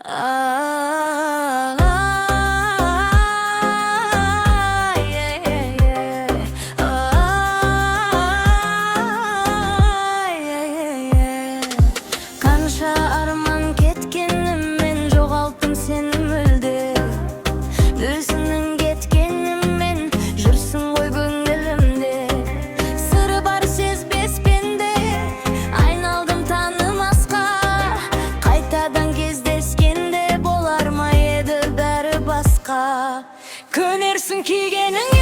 А, е-е-е. А, е-е-е. Қанша арман кеткенімен, жоғалттым сені мүлде. Өзіңнің кеткенімен, жүрсің ғой көңілімде. Сыры бар сезбес пенде, айналдым танымасқа. Қайтадан кездескенде, болар ма еді бәрі басқа? Көнерсің кигеніңе.